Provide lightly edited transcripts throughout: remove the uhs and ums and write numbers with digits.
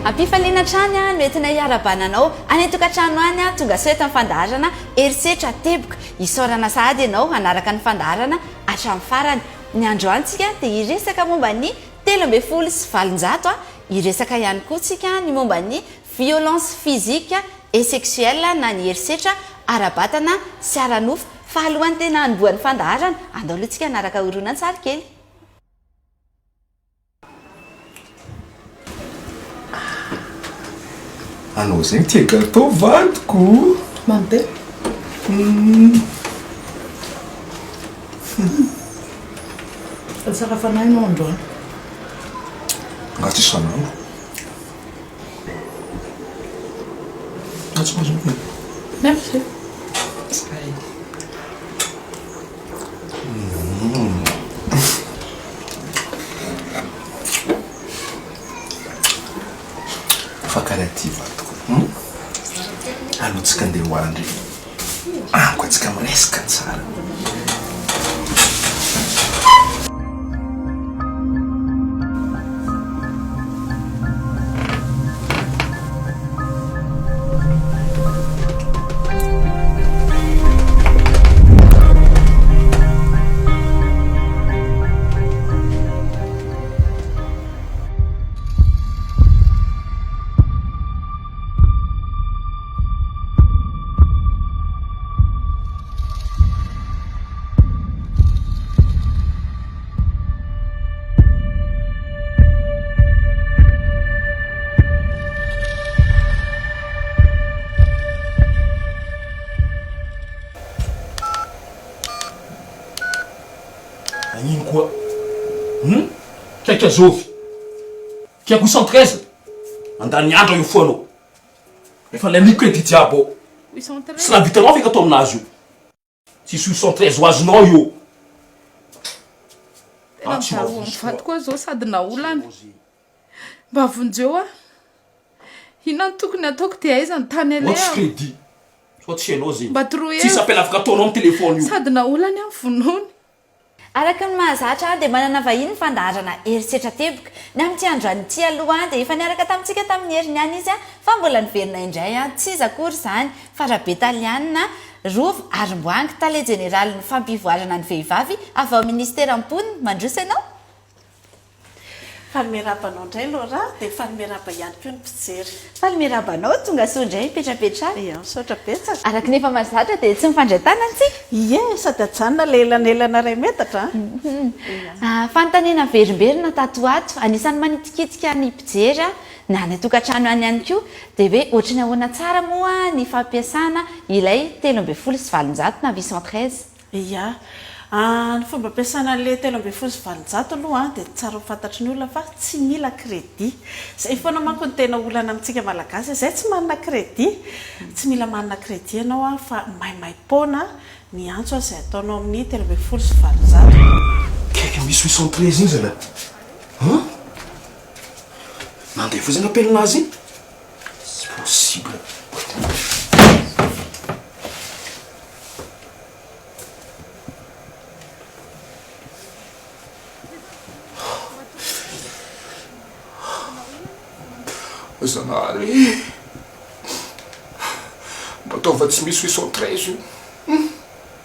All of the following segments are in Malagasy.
Ampifaliana hatrany no entinay hiarahabana anao any an-tokantrano any, tongasoa eto amin'ny fandaharana Herisetra Teboka. Isaorana sahady ianao hanaraka ny fandaharana hatramin'ny farany. Ny androany tsika dia hiresaka momba ny 813, hiresaka ihany koa tsika ny momba ny violence physique et sexuelle na ny herisetra ara-batana sy ara-nofo. Fa alohan'ny tena hanombohan'ny fandaharana, andao aloha tsika hanaraka horonantsary kely. Anao zegny tia gâteau vadiko. Mamy be. Tsara fanahy ianao androany. Nga tsy isan'andro. Nga tsy mazoto. Merci. Fa karaha ty vadiko. Aleo tsika andeha hoandry. Amiko antsika miresaka tsara. Nagnino koa? Hum? Kaiky azovy? Tiako 813? Mandany andro io foanao. Efa laniako crédit jiaby ao. Tsy nahavitanao feky atao aminazy io. Tsisy 813 ho azonao io. Tena mijaly ho an'ny vadiko aho izao sady naolana. Mba vonjeo aho. Inona no tokony hataoko dia aiza ny tany Ao tsisy alehako? crédit. Sao tsy hainao zegny. Mba toroy Tsisy hevitra. appel afaka ataonao amin'ny téléphone io. Sady naolany aho vonoiny. Araka ny mahazatra dia manana vahiny ny fandaharana Herisetra Teboka. Ny amin'ity androany ity aloha dia efa niaraka tamintsika tamin'ny heriny ihany izy fa mbola niverina indray. Tsy iza akory izany fa Rabetaliana Rova Arimboahangy, Tale Jeneralin'ny Fampivoarana ny Vehivavy avy ao Ministeran'ny Mponina. Mandroso ianao. Faly miarahaba anao indray Laura, dia faly miarahaba ihany koa ny mpijery. Faly miarahaba anao, tonga soa indray mipetrapetraha. Ia, misaotra betsaka. Araka ny efa mahazatra dia tsy mifandray tanana isika. Ie, sady ajanona ilay elanelana iray metatra an. Ia. Fanontaniana miverimberina tato ho ato, anisan'ny manitikitika ny mpijery na any an-tokantrano any ihany koa, dia hoe ohatry ny ahoana tsara moa ny fampiasana ilay 813 na 813? Ia. Ny fomba ampiasana an'ilay 813 aloha dia tsara ho fantatry ny olona fa tsy mila crédit. Izay foana manko no tena olana amintsika Malagasy, izay tsy manana crédit. Tsy mila manana crédit ianao fa maimaim-poana ny antso izay ataonao amin'ny 813. Kaiky misy 813 iny zalahy an! Nandevozana appel-nazy iny? Tsy possible. Zanahary e! Mba ataova tsy misy 813 io. Hum!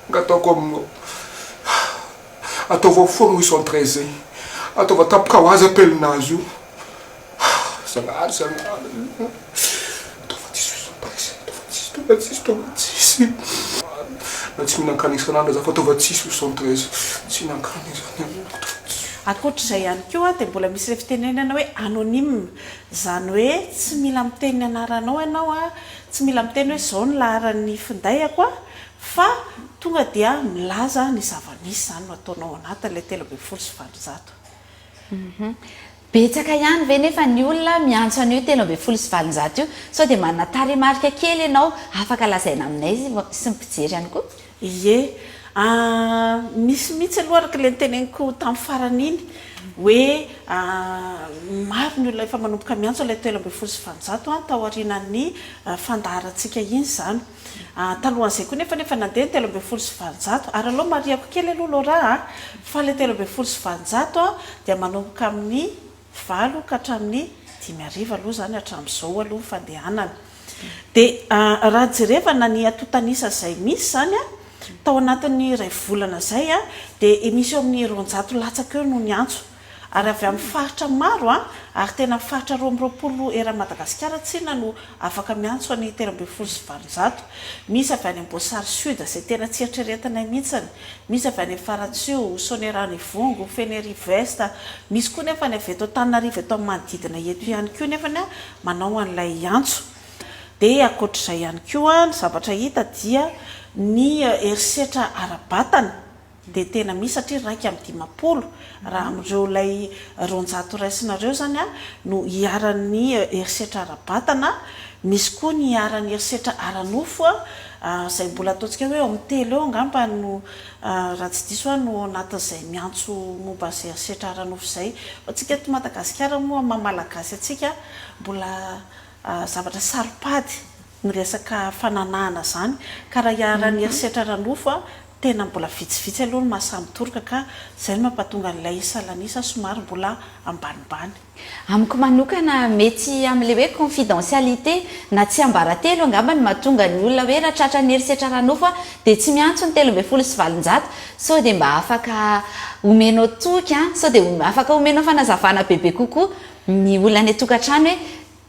Angataoko aminao. Ataovy ao foagna 813 zegny. Ataova tapaka ho azy appel-nazy io. Zagnahary Zagnahary Ataova tsisy hosompasy Ataova tsisy Ataova tsisy Ataova tsisy Na tsy mihinan-kanina isan'andro za fa ataova tsisy 73 Tsy hihinan-kanina izany amiko Ataova tsisy. Ankoatr'izay ihany koa dia mbola misy ilay fitenenana hoe anonyme, izany hoe tsy mila miteny ny anaranao ianao, tsy mila miteny hoe izao ny laharan'ny finday-ako fa tonga dia milaza ny zava-misy izany no ataonao ao anatin'ilay 813. Betsaka ihany ve nefa ny olona miantso an'io 813 io? Sao dia manana tarehimarika kely ianao afaka lazaina aminay sy ny mpijery ihany koa? Ie. Misy mihitsy aloha araka ilay noteneniko tamin'ny farany iny hoe maro ny olona efa manomboka miantso ilay 813 taorianan'ny fandaharantsika iny izany. Talohan'izay koa nefa efa nandeha ny 813 ary aleo marihako kely aloha Laura a, fa ilay 813 dia manomboka amin'ny valo ka hatramin'ny dimy hariva aloha izany hatramin'izao aloha ny fandehanana. Dia raha jerevana ny antontan'isa izay misy izany tao anatin'ny iray volana izay dia misy eo amin'ny 200 latsaka eo no niantso ary avy amin'ny faritra maro ary tena faritra 22 eran'i Madagasikara tsinona no afaka miantso ny 813. Misy avy any Amboasary Sud izay tena tsy eritreretinay mihitsiny, misy avy any Faratsiho, Soanierana Ivongo, Fenerive Est, misy koa nefa ny avy eto Antananarivo eto amin'ny manodidina eto ihany koa nefany manao an'ilay antso. Dia ankoatr'izay ihany koa, ny zavatra hita dia ny herisetra ara-batana dia tena misy satria 51 raha amin'ireo ilay 200 raisinareo izany no iharan'ny herisetra ara-batana, misy koa ny iharan'ny herisetra ara-nofo izay mbola ataontsika hoe eo amin'ny telo eo angamba no raha tsy diso aho no ao anatin'izay miantso momba izay herisetra ara-nofo izay. Fa antsika eto Madagasikara moa amin'ny maha Malagasy antsika mbola zavatra saro-pady ny resaka fananahana izany ka raha iharan'ny herisetra ara-nofo tena mbola vitsivitsy aloha ny mahasahy mitoroka ka izay no mampatonga an'ilay salan'isa somary mbola ambanimbany. Amiko manokana mety amin'ilay hoe confidentialité na tsiambaratelo angamba no mahatonga ny olona hoe raha tratran'ny herisetra ara-nofo aho dia tsy miantso ny 813 sao dia mba afaka omenao toky an, sao dia afaka omenao fanazavana bebe kokoa ny olona any an-tokantrano hoe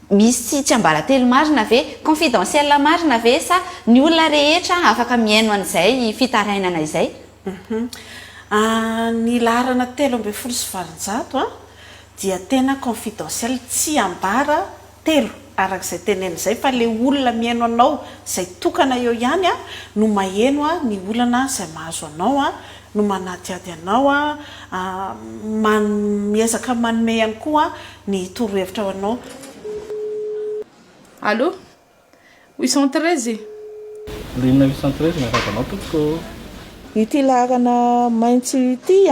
misy tsiambaratelo marina ve, confidentiel marina ve sa ny olona rehetra afaka mihaino an'izay fitarainana izay? Ny laharana 813 dia tena confidentiel, tsy ambara telo araka izay tenenina izay fa ilay olona mihaino anao izay tokana eo ihany no maheno ny olana izay mahazo anao, no manadihady anao, miezaka manome ihany koa ny torohevitra ho anao. Allo, 813 e. Ligne 813 miarahaba anao tompoko ô. Ity laharana maitso ity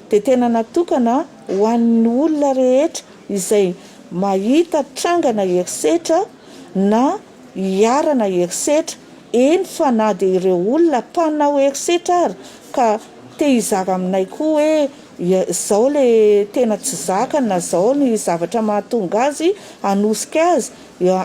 dia tena natokana ho an'ny olona rehetra izay mahita trangana herisetra na iharana herisetra, eny fa na dia ireo olona mpanao herisetra ary ka te hizara aminay koa hoe izao le tena tsy zakany na izao ny zavatra mahatonga azy hanosika azy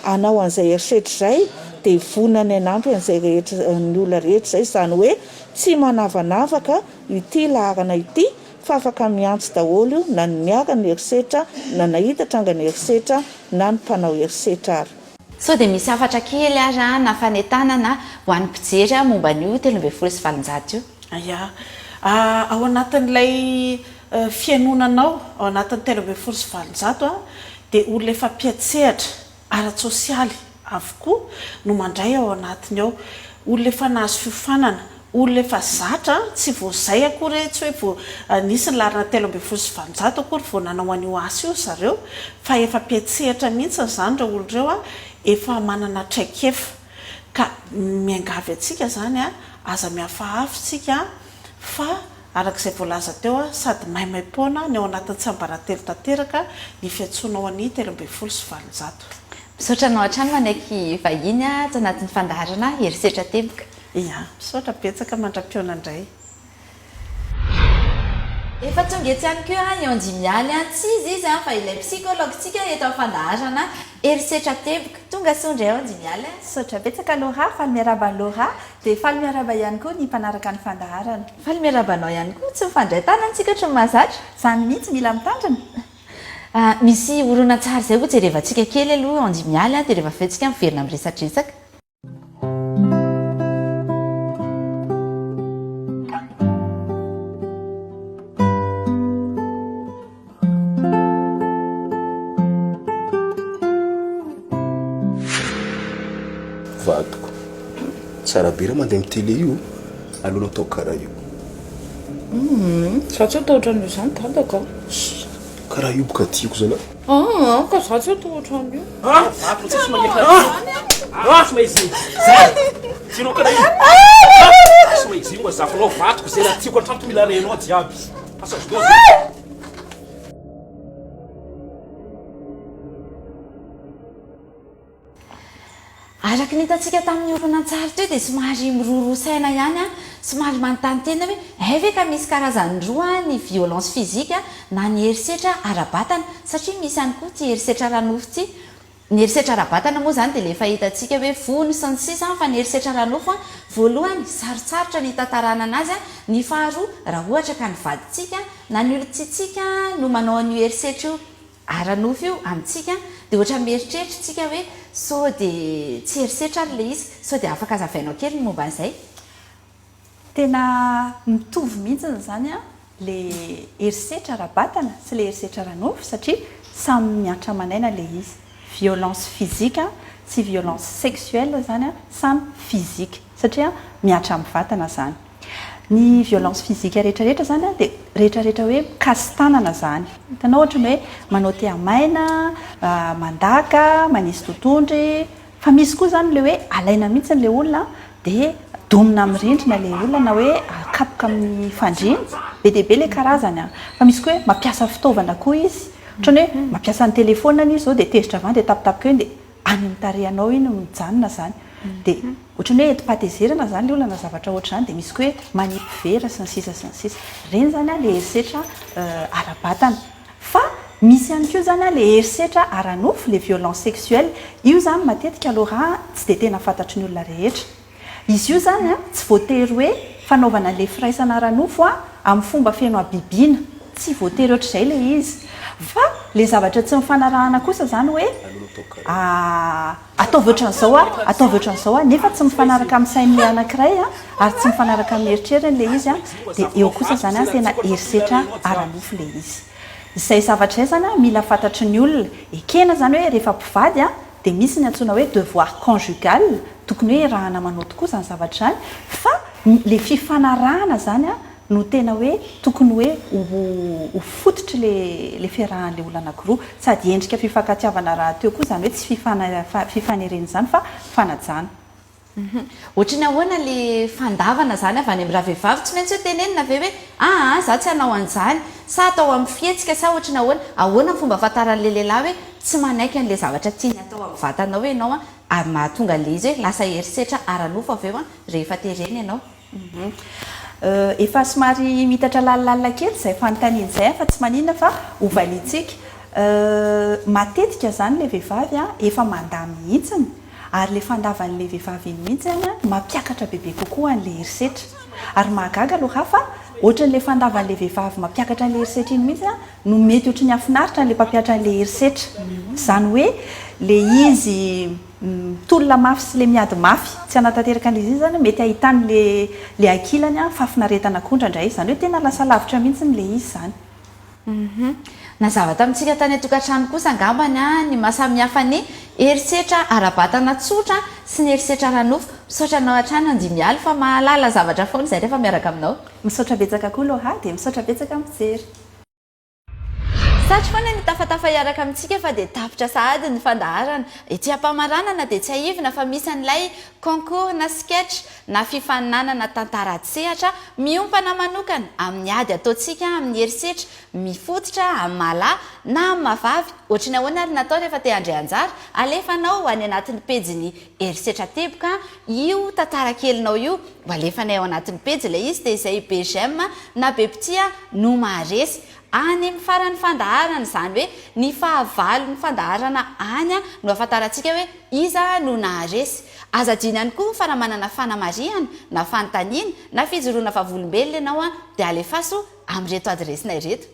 hanao an'izay herisetra izay dia vonona ny hanampy an'izay rehetra ny olona rehetra izay, izany hoe tsy manavanavaka ity laharana ity fa afaka miantso daholo io na ny niharan'ny herisetra na nahita trangana herisetra na ny mpanao herisetra ary. Sao dia misy hafatra kely ary na fanentanana ho an'ny mpijery momba an'io 813 io? Aya. Ao anatin'ilay fihainoana anao, ao anatin'ny 813 dia olona efa mpiantsehatra ara-tsosialy avokoa no mandray ao anatiny ao. Olona efa nahazo fiofanana, olona efa zatra, tsy vao izay akory hoe tsy hoe vao nisy ny laharana 813 akory vao nanao an'io asa io ry zareo fa efa mpiantsehatra mihitsy izany ireo olona ireo, efa manana traikefa. Ka miangavy antsika izany, aza mihafahafa isika fa araka izay voalaza teo, sady maimaim-poana ny ao anatin'ny tsiambaratelo tanteraka ny fiantsoana ao an'i 813. Misaotra anao hatrany manaiky vahiny ato anatin'ny fandaharana Herisetra Teboka. Ia, misaotra betsaka mandra-pihaona indray. Efa tonga eto ihany koa i Andy Mialy, tsy iza izy fa ilay psychologue-ntsika eto amin'ny fandaharana Herisetra Teboka. Tonga soa indray Andy Mialy. Misaotra betsaka Laura, faly miarahaba an'i Laura, dia faly miarahaba ihany koa ny mpanaraka ny fandaharana. Faly miarahaba anao ihany koa, tsy mifandray tanana isika ohatry ny mahazatra. Izany mihitsy, mila mitandrina. Misy horonantsary izay ho jerevantsika kely aloha Andy Mialy dia rehefa avy eo tsika miverina miresadresaka. Vadiko. Tsara be raha mandeha amin'ny télé io, aleonao atao karaha io. Humm, za tsy atao ohatran'io zany dadako a. Karaha io boka tiako zalahy. Aa, ka za tsy atao ohatran'io. Araka ny hitantsika tamin'ny horonantsary teo dia somary miroroa saina ihany aho, somary manontany tena hoe hay ve ka misy karazany roa ny violence physique na ny herisetra ara-batana satria misy ihany koa ity herisetra ara-nofo ity. Ny herisetra ara-batana moa izany dia ilay efa hitantsika hoe vono sy ny sisa fa ny herisetra ara-nofo voalohany sarotsarotra ny hitantarana anazy, ny faharoa raha ohatra ka ny vadintsika na ny olon-tiantsika no manao an'io herisetra io ara-nofo io amintsika dia ohatran'ny mieritreritra isika hoe sao dia tsy herisetra ary ilay izy, sao dia afaka azavainao kely ny momba an'izay? Tena mitovy mihitsy izany le herisetra ara-batana sy le herisetra ara-nofo satria samy mihatra aman'aina le izy. Violence physique sy violence sexuelle izany samy physique satria mihatra amin'ny vatana izany. Ny violence physique rehetra rehetra izany dia rehetra rehetra hoe mikasi-tanana izany. Hitanao ohatra ny hoe manao tehamaina, mandaka, manisy totohondry. Fa misy koa izany ilay hoe alaina mihitsy ilay olona dia domina amin'ny rindrina ilay olona na hoe akapoka amin'ny fandriana. Be dia be ilay karazany an. Fa misy koa hoe mampiasa fitaovana koa izy. Ohatran'ny hoe mampiasa ny telefaoniny izy izao dia tezitra avy any dia tapitapika eo iny dia any amin'ny tarehinao iny mijanona izany. Dia ohatran'ny hoe entim-pahatezerana izany ilay olona na zavatra ohatr'izany dia misy koa hoe manipy vera sy ny sisa sy ny sisa. Ireny izany an ilay herisetra ara-batana. Fa misy ihany koa izany ilay herisetra ara-nofo, ilay violence sexuelle, io izany matetika aloha tsy dia tena fantatry ny olona rehetra. Izy io izany tsy voatery hoe fanaovana an'ilay firaisana ara-nofo amin'ny fomba feno habibiana, tsy voatery ohatr'izay ilay izy. Fa ilay zavatra tsy nifanarahana kosa izany hoe Ataovy ohatran'izao aho, ataovy ohatran'izao aho, nefa tsy mifanaraka amin'ny sain'ilay anankiray ary tsy mifanaraka amin'ny eritreriny ilay izy, dia eo kosa izany tena herisetra ara-nofo ilay izy. Izay zavatra izay izany mila fantatry ny olona. Ekena izany hoe rehefa mpivady dia misy ny antsoina hoe devoir conjugal, tokony hoe iarahana manao tokoa izany zavatra izany, fa ilay fifanarahana izany no tena hoe tokony hoe ho fototry le le fiarahan'le olona anakiroa. Sady endrika fifankatiavana rahateo koa izany hoe tsy fifanerena izany fa fanajana. Ohatry ny ahoana le fandavana izany avy any amin'ny ravehivavy? Tsy maintsy hoe tenenina ve hoe aa za tsy hanao an'izany sa atao amin'ny fihetsika sa ohatry ny ahoana? Ahoana ny fomba ahafantaran'le lehilahy hoe tsy manaiky an'le zavatra tiany atao amin'ny vatanao ianao ary mahatonga an'le izy hoe lasa herisetra ara-nofo avy eo rehefa terena ianao? Efa somary miitatra lalindalina kely izay fanontaniana izay fa tsy maninona fa ho valiantsika. Matetika izany ilay vehivavy efa mandà mihitsiny ary ilay fandavan'ilay vehivavy iny mihitsy no mampiakatra bebe kokoa an'ilay herisetra. Ary mahagaga aloha fa ohatran'ilay fandavan'ilay vehivavy mampiakatra an'ilay herisetra iny mihitsy no mety ohatran'ny hahafinaritra an'ilay mpampihatra an'ilay herisetra. Izany hoe ilay izy mitolona mafy sy le miady mafy tsy hanatanteraka an'ilay izy zany mety ahitany le le ankilany an fahafinaretana koa indraindray, izany hoe tena lasa lavitra mihitsy le izy izany. Hum. Nazava tamintsika tany an-tokantrano kosa angambany an ny maha samihafa ny herisetra ara-batana tsotra sy ny herisetra ara-nofo. Misaotra anao hatrany Andimialy fa mahalala zavatra foana izahay rehefa miaraka aminao. Misaotra betsaka koa Laura dia misaotra betsaka mijery. Satry foana ny tafatafa hiaraka amintsika fa dia tapitra sahady ny fandaharana. Ety am-pamaranana dia tsiahivina fa misy an'ilay concours na sketch na fifaninanana tantara an-tsehatra miompana manokana amin'ny ady ataontsika amin'ny herisetra mifototra amin'ny maha lahy na amin'ny maha vavy. Ohatry ny ahoana ary ny atao rehefa te handray anjara? Alefanao any anatin'ny pejin'ny Herisetra Teboka io tantara kelinao io, ho alefanay ao anatin'ny pejy ilay izy dia izay be j'aime na be mpitia no maharesy. Any amin'ny faran'ny fandaharana, izany hoe ny fahavalon'ny fandaharana any no ahafantarantsika hoe iza no naharesy. Aza adino ihany koa fa raha manana fanamarihana na fanontaniana na fijoroana vavolombelona ianao dia alefaso amin'ireto adiresinay ireto.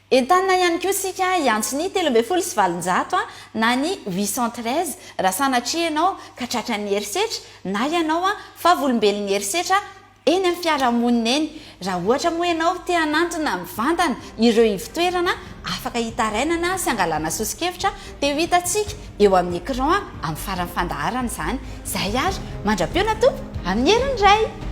Entanina ihany koa isika hiantso ny 813 na ny 813 raha sanatria ianao ka tratran'ny herisetra na ianao vavolombelon'ny herisetra eny amin'ny fiarahamonina eny. Raha ohatra moa ianao te hanantona mivantana ireo ivon-toerana afaka hitarainana sy hangalana soso-kevitra dia ho hitantsika eo amin'ny écran amin'ny faran'ny fandaharana izany. Izay ary, mandra-pihaona tompoko amin'ny herin'ny iray!